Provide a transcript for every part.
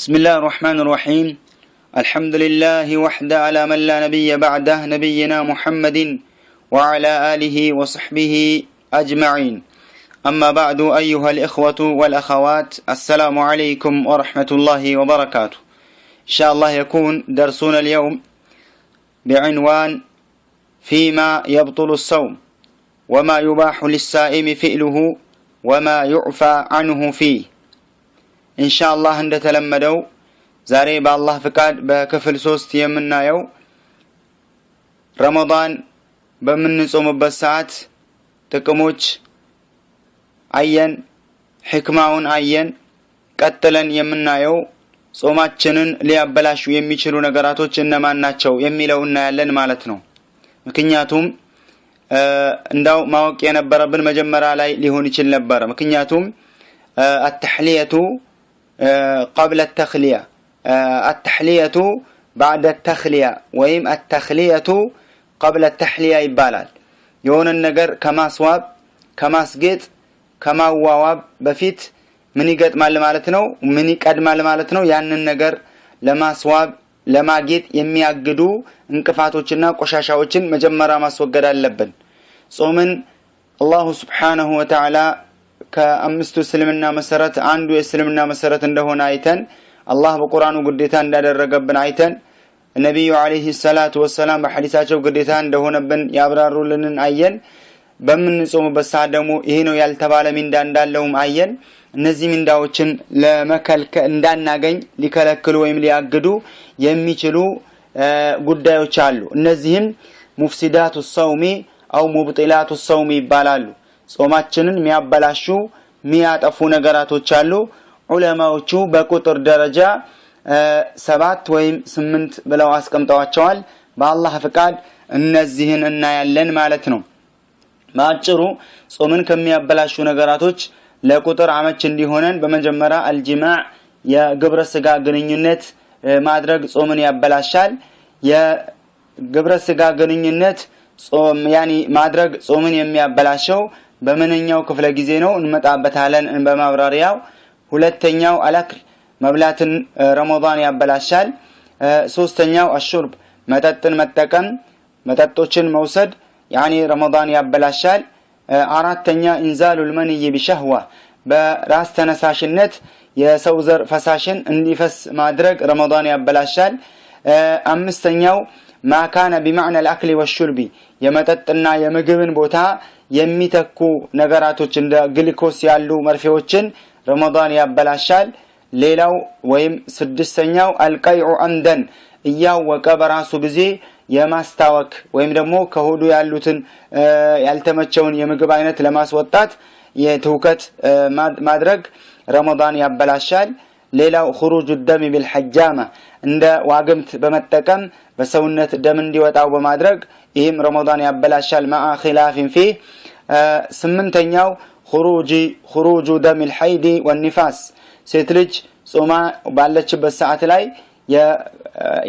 بسم الله الرحمن الرحيم. الحمد لله وحده على من لا نبي بعده، نبينا محمد وعلى آله وصحبه أجمعين. أما بعد، أيها الإخوة والأخوات، السلام عليكم ورحمة الله وبركاته. إن شاء الله يكون درسنا اليوم بعنوان فيما يبطل الصوم وما يباح للصائم فعله وما يعفى عنه فيه. إن شاء الله እንደተለመደው ዛሬ በአላህ ፍቃድ በክፍል 3 የምናየው ረመዳን በምንጾምበት ሰዓት ጥቅሞች አየን፣ ሕክማውን አየን። ቀጥለን የምናየው ጾማችንን ሊያበላሹ የሚችሉ ነገራቶች እነማን ናቸው የሚለው እናያለን ማለት ነው። ምክንያቱም እንዳው ማወቅ የነበረብን መጀመሪያ ላይ ሊሆን ይችል ነበረ። ምክንያቱም التحلية قبل التخلية، التحلية بعد التخلية ወይም التخلية قبل التحلية ይባላል። የሆነን ነገር ከማስዋብ፣ ከማስጌጥ፣ ከማዋዋብ በፊት ምን ይገጥማል ማለት ነው? ምን ይቀድማል ማለት ነው? ያንን ነገር ለማስዋብ፣ ለማጌጥ የሚያግዱ እንቅፋቶችና ቆሻሻዎችን መጀመሪያ ማስወገድ አለብን። ጾምን الله سبحانه وتعالى ከአምስቱ እስልምና መሰረት አንዱ የእስልምና መሰረት እንደሆነ አይተን፣ አላህ በቁርአኑ ግዴታ እንዳደረገብን አይተን፣ ነቢዩ عليه الصلاة والسلام በሐዲሳቸው ግዴታ እንደሆነብን ያብራሩልንን አየን። በምንጾምበት ሰዓት ደግሞ ይሄ ነው ያልተባለ ሚንዳ እንዳለውም አየን። እነዚህ ሚንዳዎችን ለመከልከል እንዳናገኝ ሊከለክሉ ወይም ሊያግዱ የሚችሉ ጉዳዮች አሉ። እነዚህም مفسدات الصوم أو مبطلات الصوم ይባላሉ። ጾማችንን የሚያበላሹ፣ የሚያጠፉ ነገራቶች አሉ። ዑለማዎቹ በቁጥር ደረጃ 7 ወይም 8 ብለው አስቀምጠዋቸዋል። በአላህ ፍቃድ እነዚህን እናያለን ማለት ነው። በአጭሩ ጾምን ከሚያበላሹ ነገራቶች ለቁጥር አመች እንዲሆነን በመጀመሪያ الجماع የግብረ ስጋ ግንኙነት ማድረግ ጾምን ያበላሻል። የግብረ ስጋ ግንኙነት ጾም يعني ማድረግ ጾምን የሚያበላሸው በምንኛው ክፍለ ጊዜ ነው? እንመጣበታለን በማብራሪያው። ሁለተኛው الأكل መብላትን ረመዳን ያበላሻል። ሶስተኛው الشرب መጠጥን መጠቀም፣ መጠጦችን መውሰድ يعني ረመዳን ያበላሻል። አራተኛ إنزال المني بشهوة በራስ ተነሳሽነት የሰው ዘር ፈሳሽን እንዲፈስ ማድረግ ረመዳን ያበላሻል። አምስተኛው ما كان بمعنى الأكل والشرب የመጠጥና የምግብን ቦታ የሚተኩ ነገራቶች እንደ ግሊኮስ ያሉ መርፌዎችን ረመዳን ያበላሻል። ሌላው ወይም ስድስተኛው القيء عمدا እያወቀ በራሱ ጊዜ የማስታወክ ወይም ደግሞ ከሆዱ ያሉትን ያልተመቸውን የምግብ አይነት ለማስወጣት የትውከት ማድረግ ረመዳን ያበላሻል። ሌላው خروج الدم بالحجامة እንደ ዋግምት በመጠቀም በሰውነት ደም እንዲወጣው በማድረግ ይህም ረመዳን ያበላሻል። مع خلاف فيه። ስምንተኛው خروج دم الحيض والنفاس ሴት ልጅ ጾማ ባለችበት ሰዓት ላይ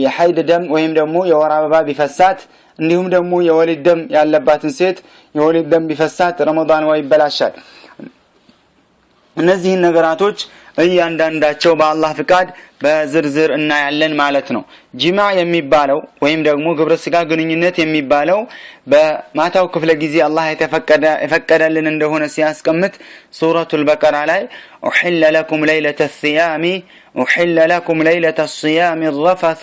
የሐይድ ደም ወይም ደግሞ የወር አበባ ቢፈሳት፣ እንዲሁም ደግሞ የወሊድ ደም ያለባትን ሴት የወሊድ ደም ቢፈሳት ረመዳን ይበላሻል። እነዚህን ነገራቶች እያንዳንዳቸው በአላህ ፍቃድ በዝርዝር እናያለን ማለት ነው። ጂማ የሚባለው ወይም ደግሞ ግብረ ስጋ ግንኙነት የሚባለው በማታው ክፍለ ጊዜ አላህ የፈቀደልን እንደሆነ ሲያስቀምጥ ሱረቱል በቀራ ላይ أحل لكم ليلة الصيام الرفث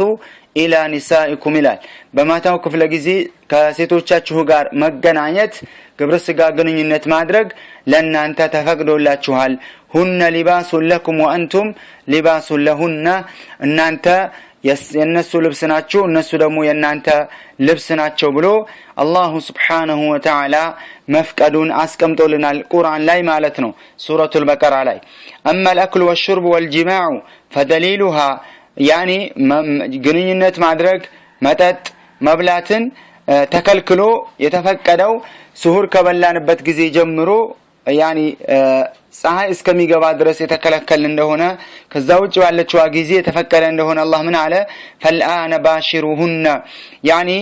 إلى نسائكم ይላል። በማታው ክፍለ ጊዜ ከሴቶቻችሁ ጋር መገናኘት፣ ግብረ ስጋ ግንኙነት ማድረግ ለእናንተ ተፈቅዶላችኋል። هن لباس لكم وأنتم لباس لهن እናንተ የእነሱ ልብስ ናችሁ፣ እነሱ ደግሞ የእናንተ ልብስ ናቸው ብሎ الله سبحانه وتعالى መፍቀዱን አስቀምጦልናል ቁርአን ላይ ማለት ነው፣ ሱረቱል በቀራ ላይ። أما الأكل والشرب والجماع فدليلها يعني ግንኙነት ማድረግ፣ መጠጥ መብላትን ተከልክሎ የተፈቀደው ስሁር ከበላንበት ጊዜ ጀምሮ يعني ፀሐይ እስከሚገባ ድረስ የተከለከልን እንደሆነ፣ ከዛ ውጭ ባለችዋ ጊዜ የተፈቀደ እንደሆነ አላህ ምን አለ? فالآن باشروهن يعني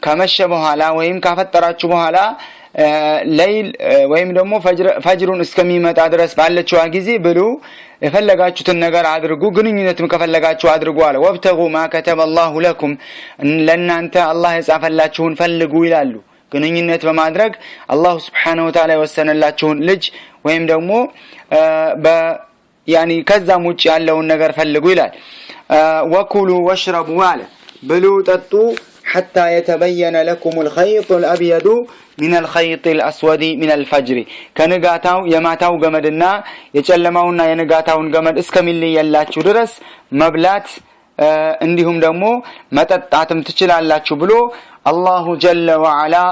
ከመሸ በኋላ ወይም ካፈጠራችሁ በኋላ ለይል ወይም ደግሞ ፈጅሩን እስከሚመጣ ድረስ ባለችዋ ጊዜ ብሉ፣ የፈለጋችሁትን ነገር አድርጉ፣ ግንኙነትም ከፈለጋችሁ አድርጉ አለ። وابتغوا ما كتب الله لكم፣ ለእናንተ አላህ የጻፈላችሁን ፈልጉ ይላሉ። ግንኙነት በማድረግ الله سبحانه وتعالى የወሰነላችሁን ልጅ ወይም ደግሞ يعني ከዛም ውጭ ያለውን ነገር ፈልጉ ይላል። وكلوا واشربوا አለ፣ ብሉ ጠጡ፣ حتى يتبين لكم الخيط الأبيض من الخيط الأسود من الفجر፣ ከንጋታው የማታው ገመድና የጨለማውና የንጋታውን ገመድ እስከሚለየላችሁ ድረስ መብላት እንዲሁም ደግሞ መጠጣትም ትችላላችሁ ብሎ الله جل وعلا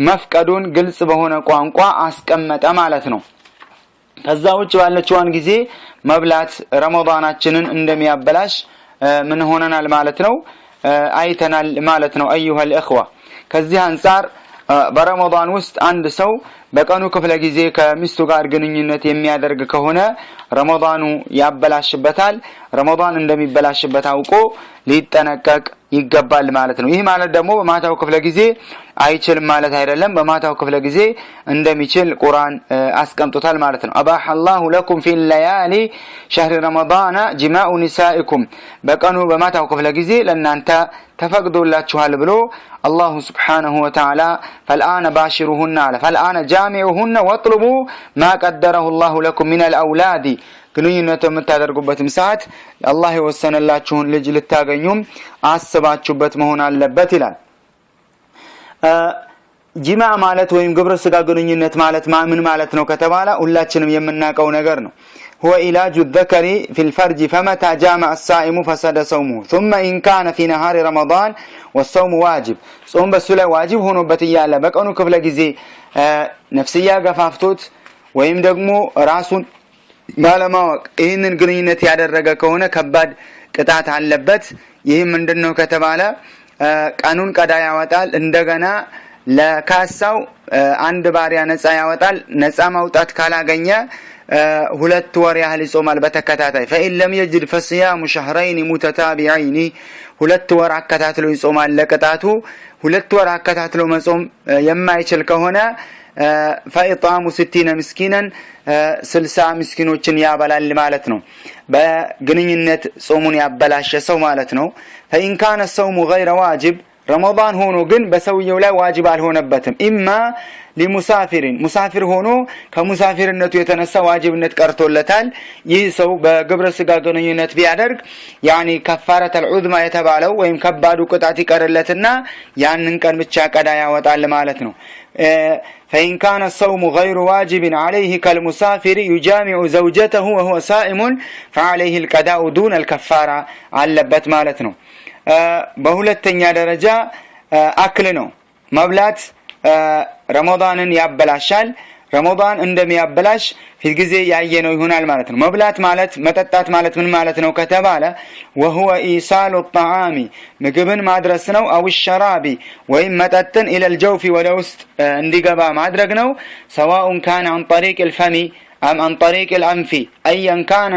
መፍቀዱን ግልጽ በሆነ ቋንቋ አስቀመጠ ማለት ነው። ከዛ ውጭ ባለችዋን ጊዜ መብላት ረመዳናችንን እንደሚያበላሽ ምን ሆነናል ማለት ነው፣ አይተናል ማለት ነው። أيها الإخوة፣ ከዚህ አንጻር በረመዳን ውስጥ አንድ ሰው በቀኑ ክፍለ ጊዜ ከሚስቱ ጋር ግንኙነት የሚያደርግ ከሆነ ረመዳኑ ያበላሽበታል። ረመዳን እንደሚበላሽበት አውቆ ሊጠነቀቅ ይገባል ማለት ነው። ይህ ማለት ደግሞ በማታው ክፍለ ጊዜ አይችልም ማለት አይደለም። በማታው ክፍለ ጊዜ እንደሚችል ቁርአን አስቀምጦታል ማለት ነው። أباح الله لكم في ليالي شهر رمضان جماع نسائكم፣ በቀኑ በማታው ክፍለ ጊዜ ለእናንተ ተፈቅዶላችኋል ብሎ الله سبحانه وتعالى فالآن باشروهن አለ፣ فالآن جامعوهن واطلبوا ما قدره الله لكم من الأولاد፣ ግንኙነት የምታደርጉበትም ሰዓት አላህ የወሰነላችሁን ልጅ ልታገኙም አስባችሁበት መሆን አለበት ይላል። ጂማ ማለት ወይም ግብረ ስጋ ግንኙነት ማለት ምን ማለት ነው ከተባለ ሁላችንም የምናውቀው ነገር ነው። هو إيلاج الذكر في الفرج، فمتى جامع الصائم فسد صومه، ثم إن كان في نهار رمضان والصوم واجب፣ ጾም በሱ ላይ ዋጅብ ሆኖበት እያለ በቀኑ ክፍለ ጊዜ ነፍስያ ገፋፍቶት ወይም ደግሞ ራሱን ባለማወቅ ይህንን ግንኙነት ያደረገ ከሆነ ከባድ ቅጣት አለበት። ይህም ምንድን ነው ከተባለ ቀኑን ቀዳ ያወጣል። እንደገና ለካሳው አንድ ባሪያ ነፃ ያወጣል። ነፃ ማውጣት ካላገኘ 2 ወር ያህል ይጾማል በተከታታይ። فإن لم يجد فصيام شهرين متتابعين፣ 2 ወር አከታትሎ ይጾማል ለቅጣቱ። 2 ወር አከታትሎ መጾም የማይችል ከሆነ فإطعام 60 مسكينا፣ 60 ምስኪኖችን ያበላል ማለት ነው። በግንኙነት ጾሙን ያበላሸ ሰው ማለት ነው። فإن كان الصوم غير واجب፣ ረመዳን ሆኖ ግን በሰውየው ላይ ዋጅብ አልሆነበትም። إما لمسافر፣ ሙሳፊር ሆኖ ከሙሳፊርነቱ የተነሳ ዋጅብነት ቀርቶለታል። ይህ ሰው በግብረ ስጋ ግንኙነት ቢያደርግ يعني كفارة العظمى የተባለው ወይም ከባዱ ቅጣት ይቀርለትና ያንን ቀን ብቻ ቀዳ ያወጣል ማለት ነው። فإن كان الصوم غير واجب عليه كالمسافر يجامع زوجته وهو صائم فعليه القضاء دون الكفارة አለበት ማለት ነው። በሁለተኛ ደረጃ أكل ነው። መብላት ረመዳንን ያበላሻል። ረመዳን እንደሚያበላሽ ፊት ጊዜ ያየነው ይሆናል ማለት ነው። መብላት ማለት መጠጣት ማለት ምን ማለት ነው ከተባለ وهو إيصال الطعام ምግብን ማድረስ ነው። أو الشراب ወይም መጠጥን إلى الجوف ወደ ውስጥ እንዲገባ ማድረግ ነው። سواء كان عن طريق الفم أم عن طريق الأنف، أيا كان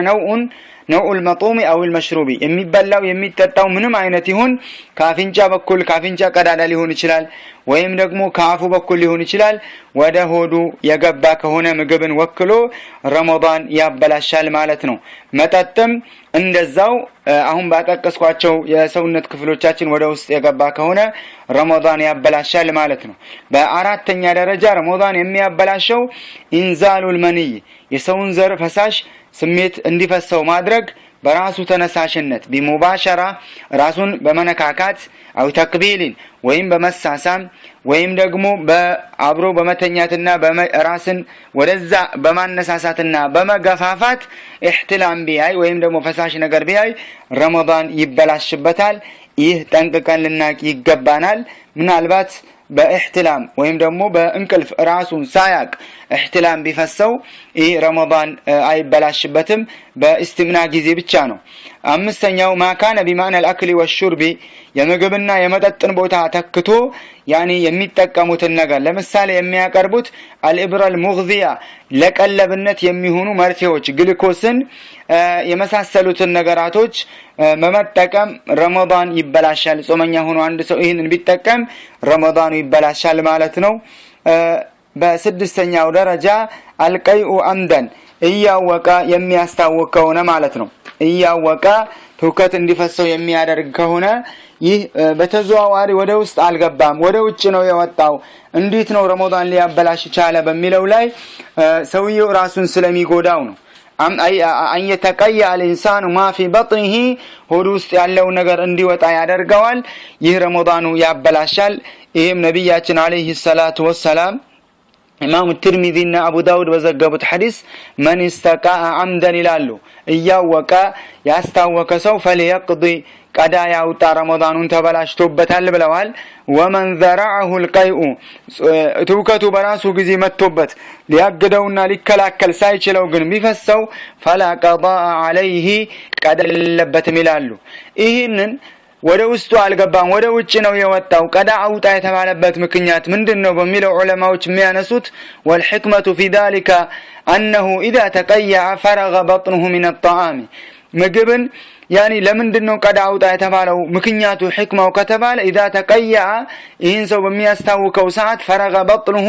نوع المطعوم أو المشروب፣ የሚበላው የሚጠጣው ምንም አይነት ይሁን ከአፍንጫ በኩል ከአፍንጫ ቀዳዳ ሊሆን ይችላል፣ ወይም ደግሞ ከአፉ በኩል ሊሆን ይችላል። ወደ ሆዱ የገባ ከሆነ ምግብን ወክሎ ረመዳን ያበላሻል ማለት ነው። መጠጥም እንደዛው አሁን ባጠቀስኳቸው የሰውነት ክፍሎቻችን ወደ ውስጥ የገባ ከሆነ ረመዳን ያበላሻል ማለት ነው። በአራተኛ ደረጃ ረመዳን የሚያበላሸው إنزال المني፣ የሰውን ዘር ፈሳሽ ስሜት እንዲፈሰው ማድረግ በራሱ ተነሳሽነት بمباشرة ራሱን በመነካካት أو تقبيل ወይም በመሳሳም ወይም ደግሞ በአብሮ በመተኛትና ራስን ወደዛ በማነሳሳትና በመገፋፋት احتلام ቢያይ ወይም ደግሞ ፈሳሽ ነገር ቢያይ ረመዳን ይበላሽበታል። ይህ ጠንቅቀን ልናቅ ይገባናል። ምናልባት በ احتلام ወይም ደግሞ በእንቅልፍ ራሱን ሳያቅ احتلام ቢፈሰው ይህ ረመዳን አይበላሽበትም። በ استمناء ጊዜ ብቻ ነው። አምስተኛው ما كان بمعنى الأكل والشرب፣ የምግብና የመጠጥን ቦታ ተክቶ يعني የሚጠቀሙትን ነገር፣ ለምሳሌ የሚያቀርቡት الإبر المغذية ለቀለብነት የሚሆኑ መርፌዎች፣ ግልኮስን የመሳሰሉትን ነገራቶች በመጠቀም ረመዳን ይበላሻል። ጾመኛ ሆኖ አንድ ሰው ይህንን ቢጠቀም ረመዳኑ ይበላሻል ማለት ነው። በስድስተኛው ደረጃ القيء عمدا እያወቀ የሚያስታውክ ከሆነ ማለት ነው። እያወቀ ትውከት እንዲፈሰው የሚያደርግ ከሆነ ይህ በተዘዋዋሪ ወደ ውስጥ አልገባም፣ ወደ ውጭ ነው የወጣው። እንዴት ነው ረመዳን ሊያበላሽ ቻለ በሚለው ላይ ሰውየው ራሱን ስለሚጎዳው ነው። أن يتقيأ الإنسان ما في بطنه ሆዱ ውስጥ ያለውን ነገር እንዲወጣ ያደርገዋል። ይህ ረመዳኑ ያበላሻል። ይህም ነቢያችን عليه الصلاة والسلام ኢማሙ ትርሚዚና አቡ ዳውድ በዘገቡት ሐዲስ من استقاء عمدا ይላሉ። እያወቀ ያስታወከ ሰው فليقض ቀዳ ያውጣ፣ ረመዳኑን ተበላሽቶበታል ብለዋል። ومن ذرعه القيء ትውከቱ በራሱ ጊዜ መጥቶበት ሊያግደውና ሊከላከል ሳይችለው ግን ቢፈሰው فلا قضاء عليه ቀዳ የለበትም ይላሉ። ይህንን ወደ ውስጡ አልገባም፣ ወደ ውጭ ነው የወጣው። ቀዳ አውጣ የተባለበት ምክንያት ምንድን ነው በሚለው ዑለማዎች የሚያነሱት والحكمة في ذلك أنه إذا تقيأ فرغ بطنه من الطعام ምግብን يعني ለምንድን ነው ቀዳ አውጣ የተባለው ምክንያቱ ሕክማው ከተባለ إذا تقيأ ይህን ሰው በሚያስታውከው ሰዓት فرغ بطنه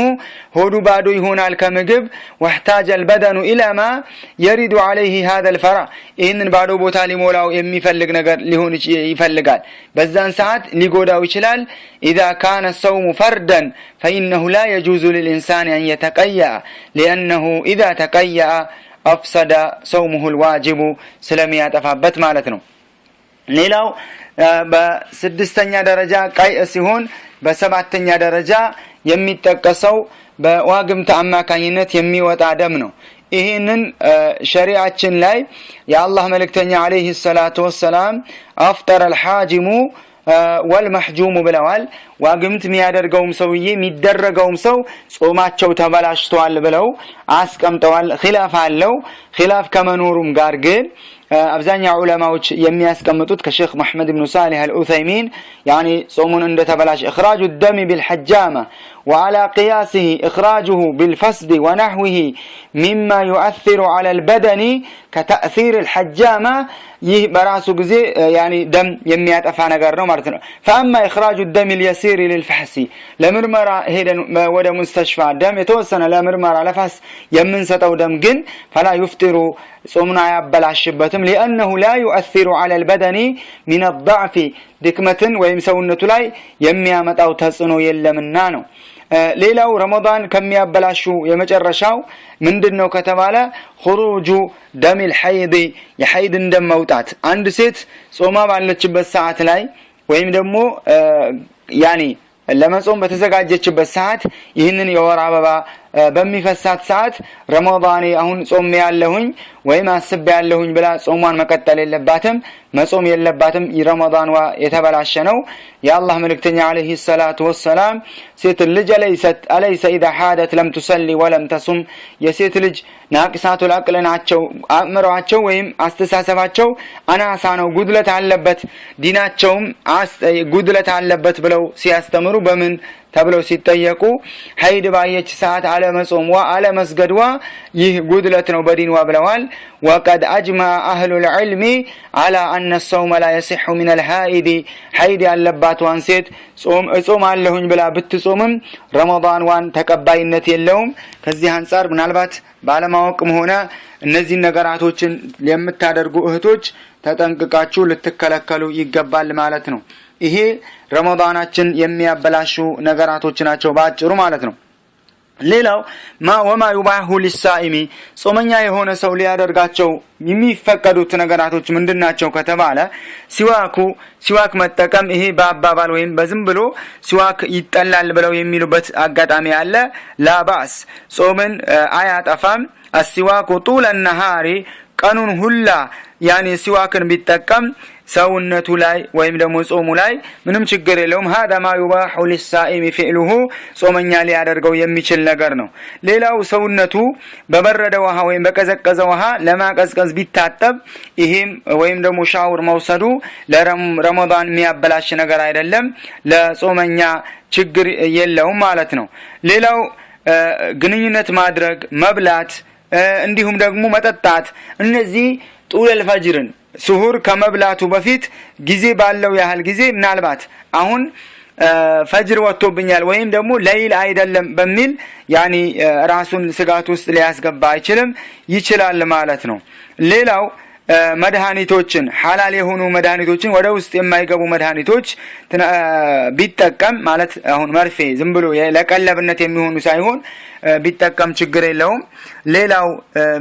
ሆዱ ባዶ ይሆናል ከምግብ። واحتاج البدن إلى ما يرد عليه هذا الفراغ ይህንን ባዶ ቦታ ሊሞላው የሚፈልግ ነገር ሊሆን ይፈልጋል። በዛን ሰዓት ሊጎዳው ይችላል። إذا كان الصوم فردا فإنه لا يجوز للإنسان أن يتقيأ لأنه إذا تقيأ أفسد صومه الواجب ስለሚያጠፋበት ማለት ነው። ሌላው በስድስተኛ ደረጃ قيء ሲሆን በሰባተኛ ደረጃ የሚጠቀሰው በዋግምት አማካኝነት የሚወጣ ደም ነው። ይህንን ሸሪዓችን ላይ የአላህ መልእክተኛ عليه الصلاة والسلام أفطر الحاجم والمحجوم ብለዋል። ዋግምት የሚያደርገውም ሰውዬ የሚደረገውም ሰው ጾማቸው ተበላሽተዋል ብለው አስቀምጠዋል። ኺላፍ አለው። ኺላፍ ከመኖሩም ጋር ግን አብዛኛው ዑለማዎች የሚያስቀምጡት ከሼክ መሐመድ ብኑ ሳሊህ አልዑሰይሚን يعني ጾሙን እንደተበላሽ إخراج الدم بالحجامة وعلى قياسه إخراجه بالفصد ونحوه مما يؤثر على البدن كتأثير الحجامة ይህ በራሱ ጊዜ يعني ደም የሚያጠፋ ነገር ነው ማለት ነው። فأما إخراج الدم اليسير للفحص ለምርመራ ሄደን ወደ مستشفى ደም የተወሰነ ለምርመራ ለ فحص የምንሰጠው ደም ግን فلا يفطر ጾሙን አያበላሽበትም። لأنه لا يؤثر على البدن من الضعف ድክመትን ወይም ሰውነቱ ላይ የሚያመጣው ተጽዕኖ የለምና ነው። ሌላው ረመዳን ከሚያበላሹ የመጨረሻው ምንድን ነው ከተባለ خروج دم الحيض የሐይድን ደም መውጣት። አንድ ሴት ጾማ ባለችበት ሰዓት ላይ ወይም ደግሞ يعني ለመጾም በተዘጋጀችበት ሰዓት ይህንን የወር አበባ በሚፈሳት ሰዓት ረመዳኔ አሁን ጾም ያለሁኝ ወይም አስቤ ያለሁኝ ብላ ጾሟን መቀጠል የለባትም፣ መጾም የለባትም። ረመዳንዋ የተበላሸ ነው። የአላህ መልእክተኛ عليه الصلاة والسلام ሴት ልጅ أليس إذا حاضت لم تصل ولم تصم የሴት ልጅ ناقصات العقل ናቸው፣ አእምሯቸው ወይም አስተሳሰባቸው አናሳ ነው፣ ጉድለት አለበት፣ ዲናቸውም ጉድለት አለበት ብለው ሲያስተምሩ በምን ተብለው ሲጠየቁ ሀይድ ባየች ሰዓት አለመጾምዋ አለመስገድዋ ይህ ጉድለት ነው በዲንዋ ብለዋል። وقد أجمع أهل العلم على أن الصوم لا يصح من الحائض ሀይድ ያለባትዋን ሴት እጾም አለሁኝ ብላ ብትጾምም ረመዳንዋን ተቀባይነት የለውም። ከዚህ አንጻር ምናልባት ባለማወቅም ሆነ እነዚህን ነገራቶችን የምታደርጉ እህቶች ተጠንቅቃችሁ ልትከለከሉ ይገባል ማለት ነው። ይሄ ረመዳናችን የሚያበላሹ ነገራቶች ናቸው በአጭሩ ማለት ነው። ሌላው ما وما يباح للصائم ጾመኛ የሆነ ሰው ሊያደርጋቸው የሚፈቀዱት ነገራቶች ምንድን ናቸው ከተባለ ሲዋኩ ሲዋክ መጠቀም። ይሄ በአባባል ወይም በዝም ብሎ ሲዋክ ይጠላል ብለው የሚሉበት አጋጣሚ አለ። لا بأس ጾምን አያጠፋም። السواك طول النهار ቀኑን ሁላ يعني ሲዋክን ቢጠቀም ሰውነቱ ላይ ወይም ደግሞ ጾሙ ላይ ምንም ችግር የለውም። هذا ما يباح للصائم فعله ጾመኛ ሊያደርገው የሚችል ነገር ነው። ሌላው ሰውነቱ በበረደ ውሃ ወይም በቀዘቀዘ ውሃ ለማቀዝቀዝ ቢታጠብ ይሄም ወይም ደግሞ ሻውር መውሰዱ ለረመዳን የሚያበላሽ ነገር አይደለም። ለጾመኛ ችግር የለውም ማለት ነው። ሌላው ግንኙነት ማድረግ፣ መብላት፣ እንዲሁም ደግሞ መጠጣት እነዚህ طول الفجر ን ስሁር ከመብላቱ በፊት ጊዜ ባለው ያህል ጊዜ ምናልባት አሁን ፈጅር ወጥቶብኛል ወይም ደግሞ ለይል አይደለም በሚል ያኒ ራሱን ስጋት ውስጥ ሊያስገባ አይችልም፣ ይችላል ማለት ነው። ሌላው መድኃኒቶችን፣ ሐላል የሆኑ መድኃኒቶችን፣ ወደ ውስጥ የማይገቡ መድኃኒቶች ቢጠቀም፣ ማለት አሁን መርፌ ዝም ብሎ ለቀለብነት የሚሆኑ ሳይሆን ቢጠቀም ችግር የለውም። ሌላው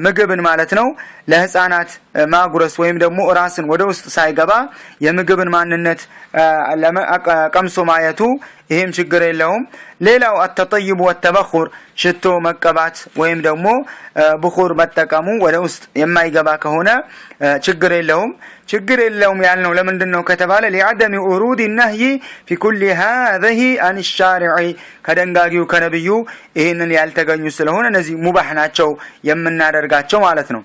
ምግብን ማለት ነው ለህፃናት ማጉረስ ወይም ደግሞ ራስን ወደ ውስጥ ሳይገባ የምግብን ማንነት ቀምሶ ማየቱ ይሄም ችግር የለውም። ሌላው አተጠይቡ ወተበኹር፣ ሽቶ መቀባት ወይም ደግሞ ብኹር መጠቀሙ ወደ ውስጥ የማይገባ ከሆነ ችግር የለውም። ችግር የለውም ያልነው ለምንድን ነው ከተባለ ሊዐደሚ ኡሩድ ነህይ ፊ ኩሊ ሃዚህ አን ሻሪዒ፣ ከደንጋጊው ከነብዩ ይህንን ያልተገኙ ስለሆነ እነዚህ ሙባህ ናቸው የምናደርጋቸው ማለት ነው።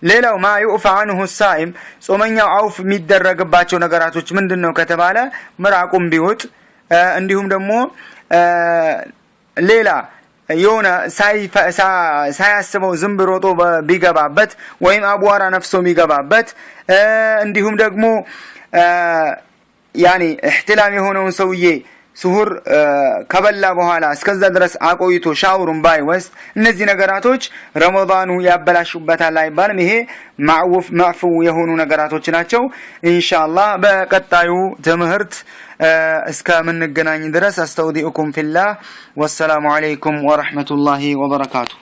ሌላው ማ ዩዕፋ አንሁ ሳኢም፣ ጾመኛው አውፍ የሚደረግባቸው ነገራቶች ምንድን ነው ከተባለ ምራቁም ቢውጥ፣ እንዲሁም ደግሞ ሌላ የሆነ ሳያስበው ዝንብ ሮጦ ቢገባበት ወይም አቧራ ነፍሶ ቢገባበት፣ እንዲሁም ደግሞ ያኒ እሕትላም የሆነውን ሰውዬ ስሁር ከበላ በኋላ እስከዛ ድረስ አቆይቶ ሻውሩን ባይወስድ እነዚህ ነገራቶች ረመዳኑ ያበላሹበታል አይባልም። ይሄ ማዕውፍ ማዕፉ የሆኑ ነገራቶች ናቸው። ኢንሻአላህ በቀጣዩ ትምህርት እስከምንገናኝ ድረስ አስተውዲኡኩም ፊላህ፣ ወሰላሙ አለይኩም ወረሕመቱላሂ ወበረካቱ።